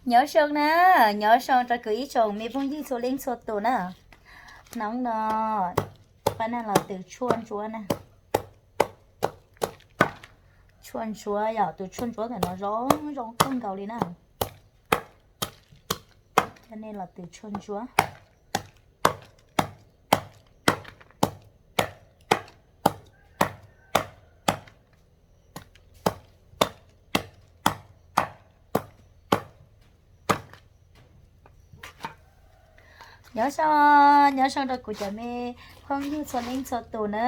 Nyob zoo na, nyob zoo rau kuv ib tsoom me phooj ywg txhua leej txhua tus na. Hnub no pab nag los tws tshuaj ntsuab na. Tshuaj ntsuab yom, tus tshuaj ntsuab ntawm no zoo zoo kawg nkaus li na. Coj nej los tws tshuaj ntsuab. Nyob zoo, nyob zoo rau kuv cov me phooj ywg txhua leej txhua tus na.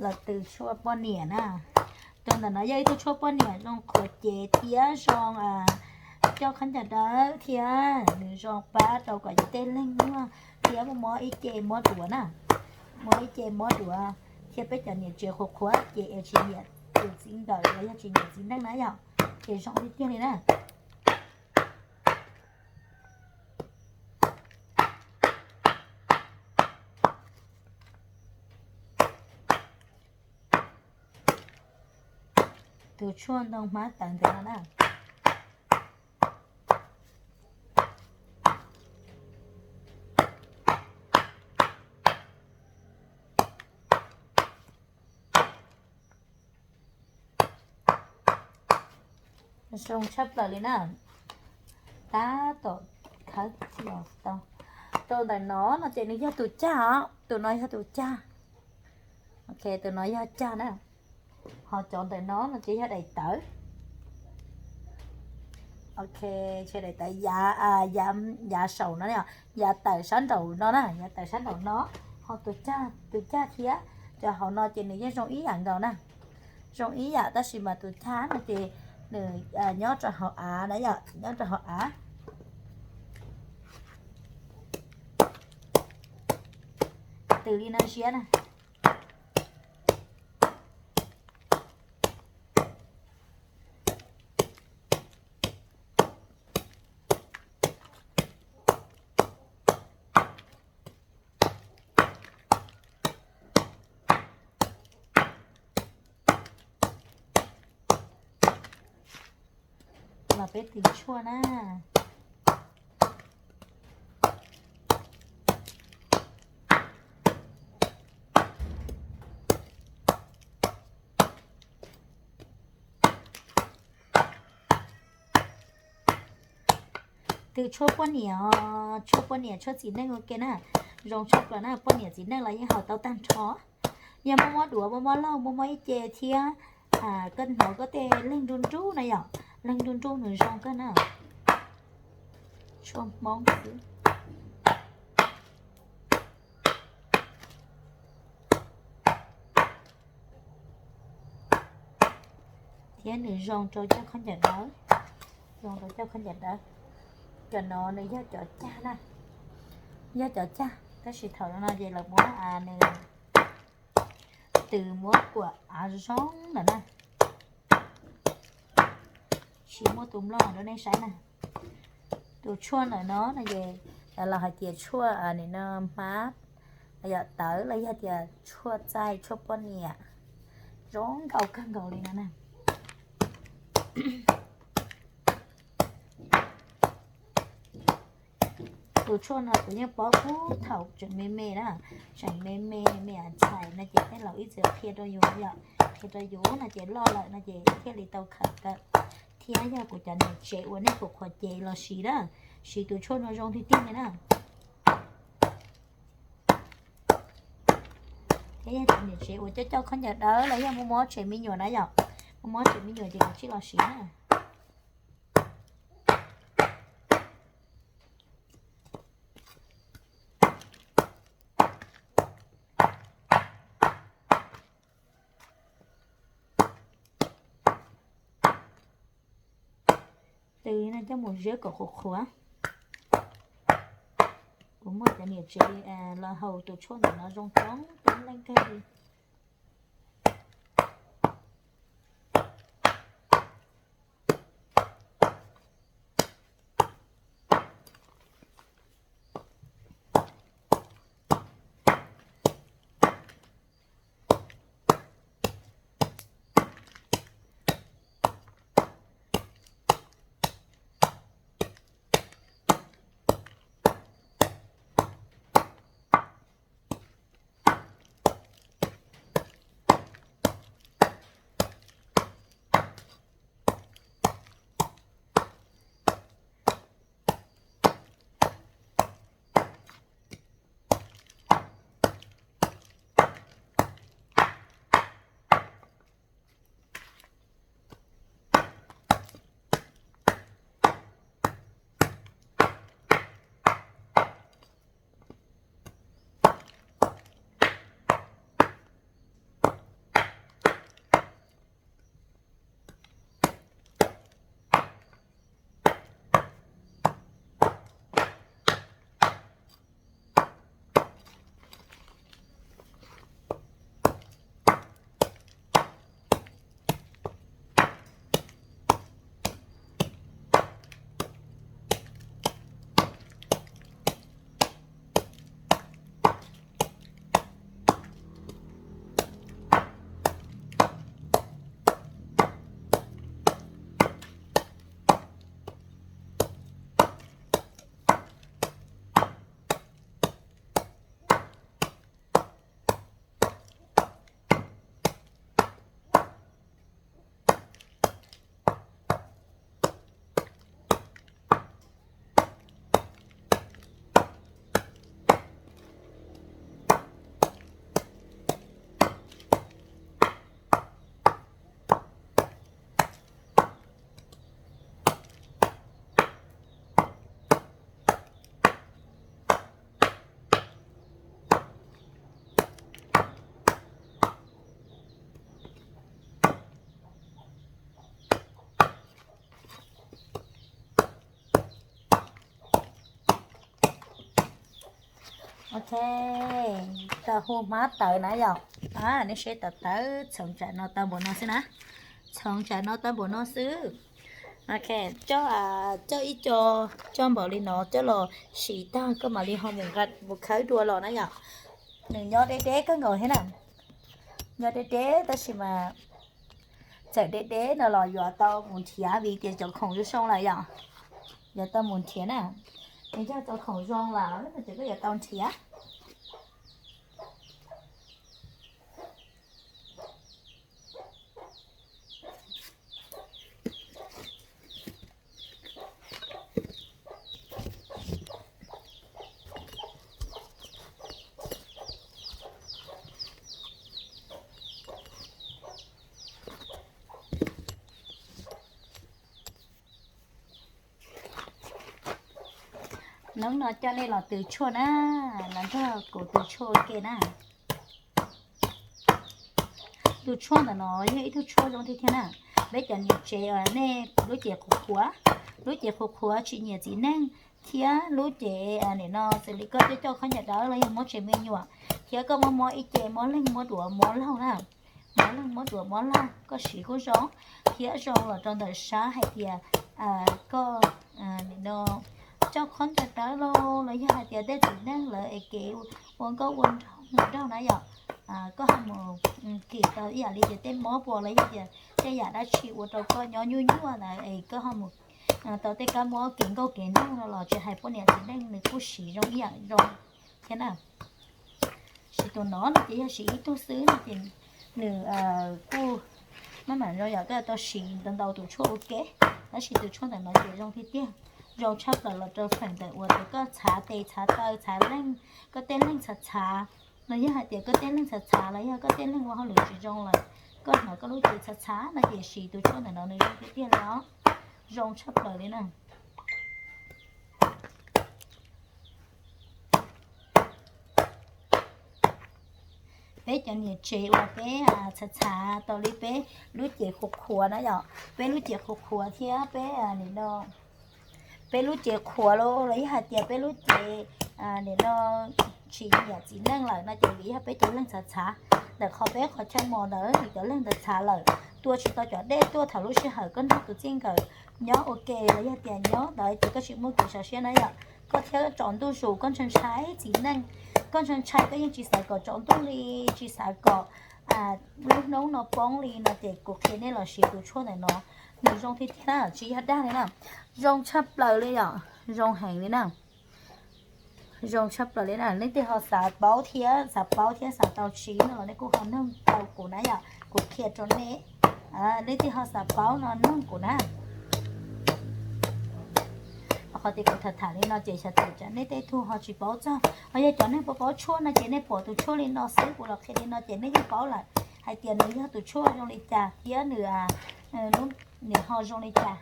Los tws tshuaj poj niam na. Tus ntawm no yog ib tug tshuaj poj niam zoo qhuav cev thiab zoo coj khaub ncaws dawb thiab nws zoo pab rau kom yus tej leeg nyuag thiab muaj mob ib ce mob duav na. Mob ib ce mob duav thiab peb cov niam tsev qhuav qhuav ces es tsis nyiam tus txiv nkawm los yog tsis nyiam txiv neej na yom, ces zoo tiag tiag li na. Tus tshuaj ntoo hmab tawv ntawm no na. Zoo tshaj plaws li na. Tab tom khawb tsis los tau. Rau ntawm no no ces nws yog tus caj os, tus no yog tus caj. Ok, tus no yog caj na. Ho cov ntawm no no ces yog daim tawv. Ok, daim tawv yav, yav saum no, yav tawm sab nraum no na, yav tawm sab nraum no. Ho tus caj, tus caj thiab cov hauv no ces nws yeej zoo ib yam nkaus na. Zoo ib yam tab sis mas tus caj no ces nws nyob rau hauv av na yom, nyob rau hauv av. Tws li no siab na. Los peb tws tshuaj na. Tws tshuaj poj niam, tshuaj poj niam tshuaj txiv neej ua ke na. Zoo tshaj plaws na, poj niam txiv neej los yeej haus tau tag nrho. Yog muaj mob duav, muaj mob laug, muaj mob ib ce thiab koj hnov koj tej leeg nruj nruj na yom, leeg nruj nruj nws zoo kawg na. Tshuaj Hmoob xwb. Thiab nws zoo rau coj khaub ncaws dawb, zoo rau coj khaub ncaws dawb. Cov no nws yog cov caj na, yog cov caj tab sis thaum no ces lawv muab nws tws muab kuam av zoo lawm na. Tsis muaj tus nplog rau nej saib na. Tus tshuaj ntawm no no ces lawv hais tias tshuaj no hmab, yog tawv los yog tias tshuaj txaij tshuaj poj niam, zoo nkauj kawg nkaus li no na. Tus tshuaj no kuv yeej paub puag thaum tseem me me na, tseem me me me ntxhais no ces tej laus ib txwm qhia rau yus yom, qhia rau yus no ces loj lawm no ces thiaj li tau khawm kawm. Thiab yog kuv cov niam tsev uas nej pum qhuav cev los siv na, siv tus tshuaj no zoo tiag tiag li na. Thiab yog cov niam tsev uas coj coj khaub ncaws dawb los yog muaj mob tsev me nyuam na yom, muaj mob tsev me nyuam ces kav tsij los siv na. Tws no coj mus ziab kom qhuav qhuav. Kuv muaj cov niam tsev los haus tus tshuaj ntawm no zoo coob coob leej kawg li. Ok, tau hu hmab tawv na yom. Nej saib tawv tawv txhoov tsam no tau npaum no xwb na. Txhoov tsam no tau npaum no xwb. Ok, coj, coj ib co, coj npaum li no coj los siv tag koj mam li ho mus nqa mus khawb dua los na yom. Nws nyob deb deb kawg nkaus thiab na. Nyob deb deb tab sis mas txawm deb deb no los yuav tau mus nrhiav vim tias cov khoom zoo zoo lawm yom. Yuav tau mus nrhiav na. Nws yog cov khoom zoo lawm no ces koj yuav tau nrhiav. Hnub no coj nej los tws tshuaj na, los nrog kuv tws tshuaj ua ke na. Tus tshuaj ntawm no yog ib tug tshuaj zoo tiag tiag na. Peb cov niam tsev nej lub cev qhuav qhuav, lub cev qhuav qhuav tsis nyiam txiv neej, thiab lub cev nim no xws li koj coj coj khaub ncaws dawb los yog muab tsev me nyuam, thiab koj muab muab ib ce muab leeg muab duav muab laug na, muab leeg muab duav muab laug koj siv kuj zoo, thiab zoo los rau ntawm sab hais tias koj nim no coj khaub ncaws dawb los los yog hais tias tej txiv neej lawv es kev ua nkauj ua nraug na yom, koj ho mus kis tau ib yam li tias tej mob puas los yog tias tej yam dab tsi ua rau koj nyob nyuaj nyuaj ntawd es koj ho mus tau tej kab mob kev nkauj kev nraug no los tsis hais poj niam txiv neej nws kuj siv zoo ib yam zoo thiab na. Siv tus no no ces yog siv ib tug xwb no ces nws kuj maj mam zoo yom, koj tau siv ntau ntau tus tshuaj ua ke, tab sis tus tshuaj ntawm no ces zoo tiag tiag, zoo tshaj plaws los rau feem ntawm uas tias koj txhav tes txhav taw txhav leej, koj tej leeg txhav txhav, los yog hais tias koj tej leeg txhav txhav los yog koj tej leeg ua hauj lwm tsis zoo lawm, koj hnov koj lub cev txhav txhav no ces siv tus tshuaj ntawm no nws zoo tiag tiag li os, zoo tshaj plaws li na. Peb cov niam tsev uas peb txhav txhav tau li peb lub cev qhuav qhuav na yom, peb lub cev qhuav qhuav thiab peb nim no peb lub cev qhuav los los yog hais tias peb lub cev nim no tsis nyiam txiv neej lawm no ces vim yog peb cov leeg txhav txhav, ntawm qhov peb qhov chaw mos ntawd nws cov leeg ntawd txhav lawm, tua tsis tau cov dej tuaj thaum lub sij hawm koj nrog tus txij nkawm nyob ua ke los yog tias nyob ntawd ces koj tsis muaj kev sov siab na yom, koj thiab tsaus ntuj zus koj ntshai ntshai txiv neej, koj ntshai ntshai koj yeej tsis xav kom tsaus ntuj li, tsis xav kom lub hnub no poob li no ces kuv qhia nej los siv tus tshuaj ntawm no, nws zoo tiag tiag na, tsis yog dag li na, zoo tshaj plaws li yom, zoo heev li na. Zoo tshaj plaws li na, leej twg ho xav paub thiab xav paub thiab xav tau siv no los nej kuj ho noog tau kuv na yom, kuv qhia rau nej. Leej twg ho xav paub no noog kuv na. Qhov tias kuv tham tham li no ces xyov tias nej tej tug ho tsis paub txog, ho yog cov neeg paub paub tshuaj no ces nej pom tus tshuaj li no xwb kuv los qhia li no ces nej yeej paub lawm hais tias nws yog tus tshuaj zoo li cas thiab nws, nws ho zoo li cas.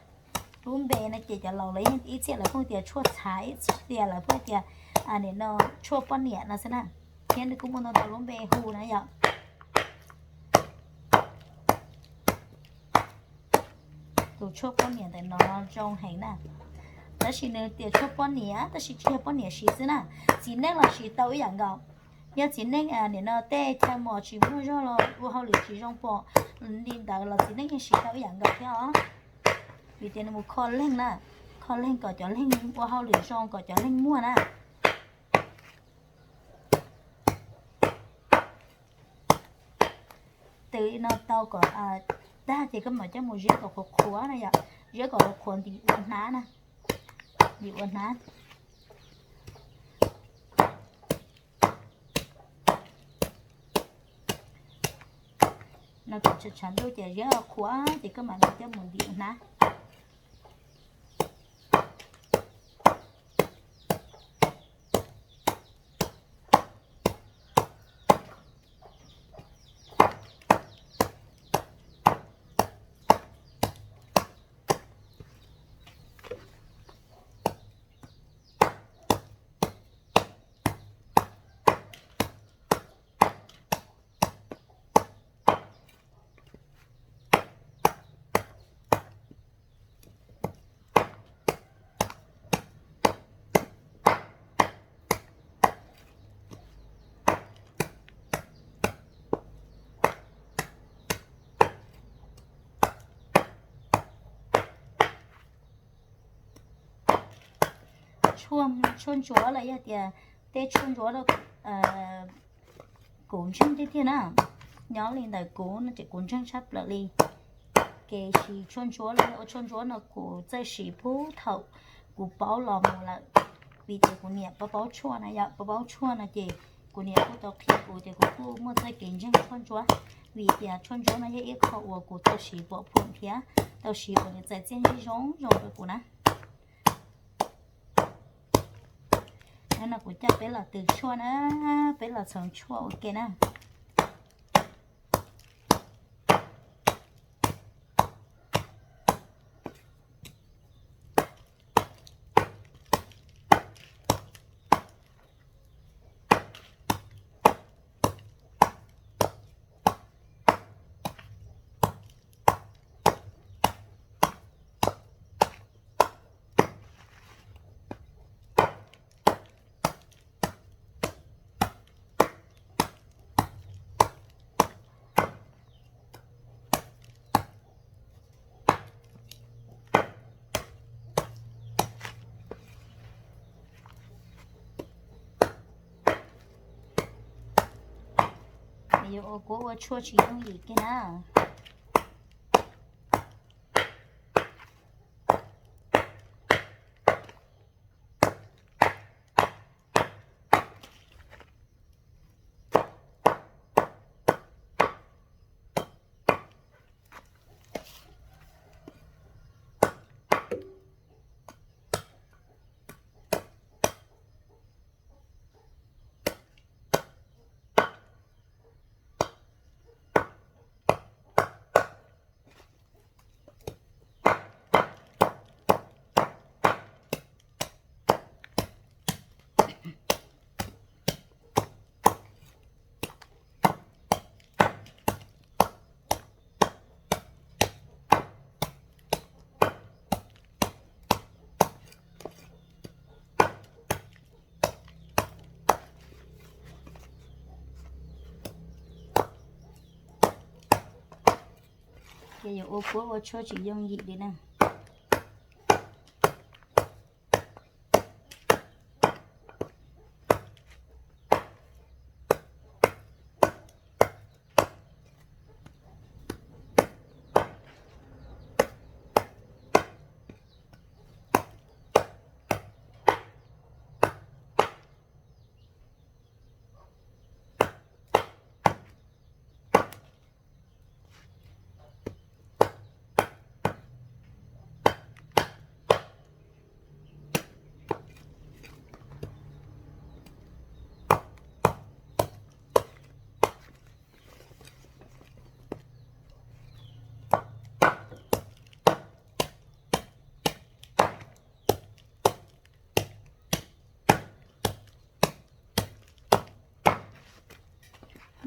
Lub npe no ces cov laus lawv yeej ib txhia lawv pheej tias tshuaj txhav, ib txhia lawv pheej tias nim no tshuaj poj niam no xwb na, thiab nws kuj muaj ntau ntau lub npe hu na yom. Tus tshuaj poj niam ntawm no zoo heev na, tab sis nws tias tshuaj poj niam tab sis tsis yog poj niam siv xwb na, txiv neej los siv tau ib yam nkaus. Yog txiv neej nim no tej chaw mos tsis muaj zog los ua hauj lwm tsis zoo pom li ntawd los txiv neej yeej siv tau ib yam nkaus thiab os. Vim tias nws mus kho leeg na, kho leeg kom cov leeg ua hauj lwm zoo kom cov leeg muaj na. Tws no tau kom tag ces koj mam coj mus ziab kom qhuav qhuav na yom, ziab kom qhuav qhuav ntim ua hnab na, ntim ua hnab. No kom tshav ntuj ces ziab qhuav ces koj mam li coj mus ntim ua hnab. Puag tshuaj ntsuav los yog tias tej tshuaj ntsuav rau kuv ntseeg tiag tiag na. Nyob li ntawm kuv no ces kuv ntseeg tshaj plaws li. Kev siv tshuaj ntsuav los yog ua tshuaj ntsuav no kuv txawj siv puag thaum kuv paub los mus lawm. Vim tias kuv niam paub paub tshuaj na yom, paub paub tshuaj no ces kuv niam kuj tau qhia kuv ces kuv kuj muaj txoj kev ntseeg tshuaj ntsuav. Vim tias tshuaj ntsuav no yog ib qho uas kuv tau siv pom phuam thiab tau siv uas nws txais txiaj ntsig zoo zoo rau kuv na. Hnub no kuv coj peb los tws tshuaj na, peb los txhoov tshuaj ua ke na. Yuav ua kuab ua tshuaj tsis yooj yim kiag na. Ces yuav ua kuab ua tshuaj tsis yooj yim li na.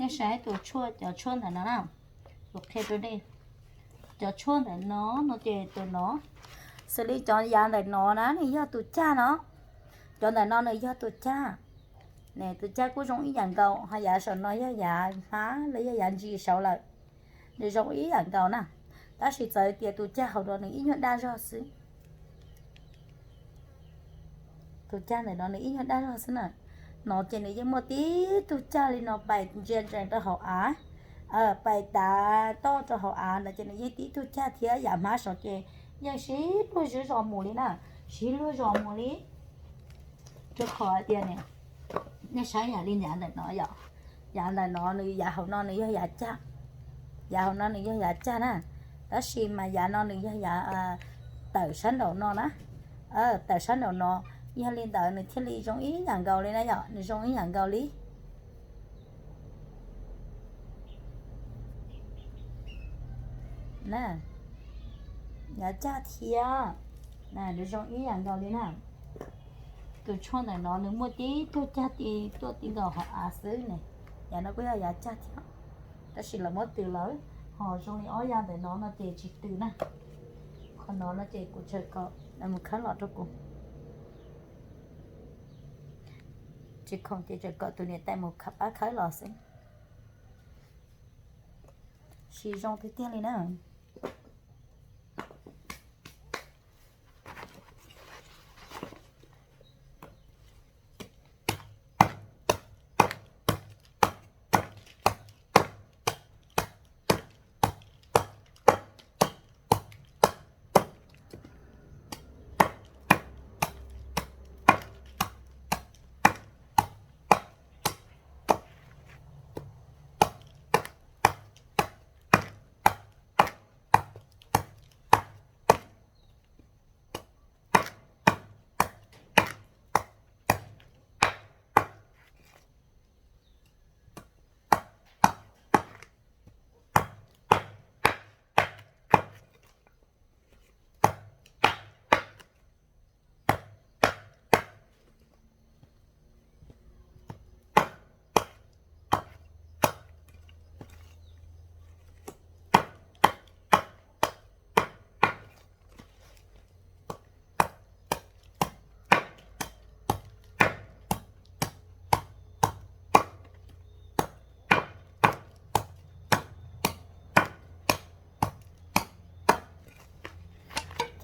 Nej saib tus tshuaj, cov tshuaj ntawm no na, kuv qhia rau nej. Cov tshuaj ntawm no no ces tus no, xws li cov yav ntawm no na nws yog tus cag no. Cov ntawm no nws yog tus cag. Tus cag kuj zoo ib yam nkaus, ho yav saum no yog yav hmab los yog yav ntsis saud lawm. Nws zoo ib yam nkaus na, tab sis txawm tias tus cag hauv no nws ib nyuag daj zog xwb. Tus cag ntawm no nws ib nyuag daj zog xwb na. No ces nws yeej muaj tib tug cag li no pais ntsia ntsees rau hauv av, pais tav toj rau hauv av no ces nws yeej tib tug cag thiab. Yav hmab saud ces yeej sib luag zom mus li na, sib luag zom mus li. Rau qhov tias nej saib yam li yav ntawm no yom, yav ntawm no nws, yav hauv no nws yog yav cag, yav hauv no nws yog yav cag na, tab sis mas yav no nws yog yav tawm sab nraum no na, tawm sab nraum no. Yog li ntawd nws thiaj li zoo ib yam nkaus li na yom, nws zoo ib yam nkaus li na. Yav cag thiab, nws zoo ib yam nkaus li na. Tus tshuaj ntawm no nws muaj tib tug cag ti tuaj ti nkaus hauv av xwb ne. Yav no kuj yog yav cag thiab, tab sis lawv muab tws lawm, ho zoo li ob yav ntawm no no ces tsis tws na. Qhov no no ces kuv tseem kom mus khawb los rau kuv, tsis khoom ces tseem kom tus niam tais mus pab khawb los xwb. Siv zoo tiag tiag li na.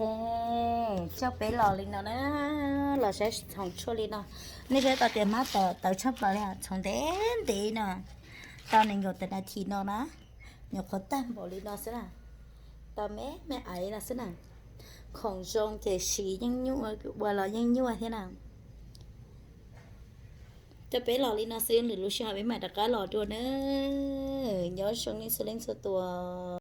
Coj peb los li no na, los saib txhoov tshuaj li no. Nej saib tau tias hmab tawv tshaj plaws li, txhoov ntev ntev no, tau nees nkaum tawm nas this no na, nyuam qhuav tag npaum li no xwb na, tau me me aiv no xwb na. Khoom zoo ces siv yeej nyuaj, ua los yeej nyuaj thiab na. Coj peb los li no xwb, lwm lub sij hawm peb mam rov qab los dua na. Nyob zoo nej txhua leej txhua tus.